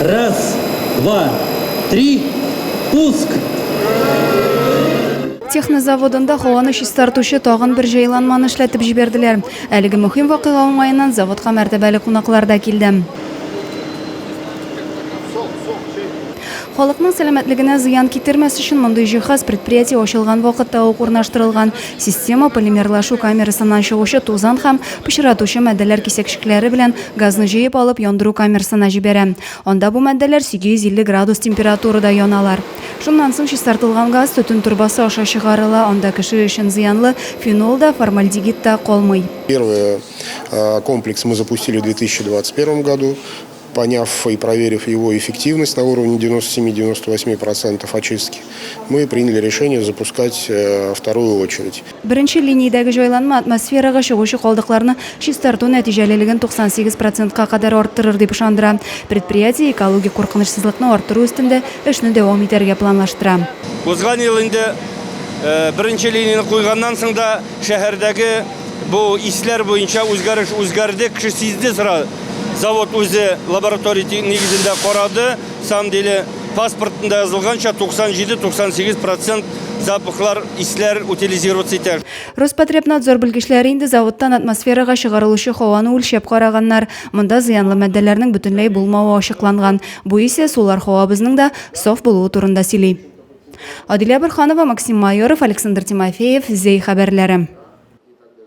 Раз, два, три, пуск! Техно заводында һаваны чистартучы тагын бер җайланманы эшләтеп җибәрделәр. Әлеге мөһим вакыйга уңаеннан заводка мәртәбәле кунаклар да килде. Халыкның сәламәтлегенә зыян китермәс өчен мондый җиһаз предприятие ачылган вакытта ук урнаштырылган. Система полимерлашу камерасыннан чыгучы тузан һәм пычратучы матдәләр кисәкчекләре белән газны җыеп алып яндыру камерасына җибәрә. Анда бу матдәләр 850 градус температурада яналар. Шуннан соң чистартылган газ төтен торбасы аша чыгарыла, анда кеше өчен зыянлы фенол да, формальдегид та калмый. Первый комплекс мы запустили в 2021 году. Поняв и проверив его эффективность на уровне 97-98% очистки, мы приняли решение запускать э, вторую очередь. Беренче линиядәге җайланма атмосферага чыгучы калдыкларны чистарту нәтиҗәлелеген 98 процентка кадәр арттырыр дип ышандыра. Предприятие экологик куркынычсызлыкны арттыру өстендә эшне дәвам итәргә планлаштыра. Узган ел инде э, беренче линияне куйганнан соң да шәһәрдәге бу исләр буенча үзгәреш үзгәрде, кеше сизде сразу. Завод үзе лаборатория нигезендә карады. Самом деле, паспортында язылганча 97-98 процент запахлар, исләр утилизироваться итә. Роспотребнадзор белгечләре инде заводтан атмосферага чыгарылучы һаваны үлчәп караганнар. Монда зыянлы матдәләрнең бөтенләй булмавы ачыкланган. Бу исә сулар һавабызның да саф булуы турында сөйли. Адилә Борһанова, Максим Майоров, Александр Тимофеев, Зәй хәбәрләре.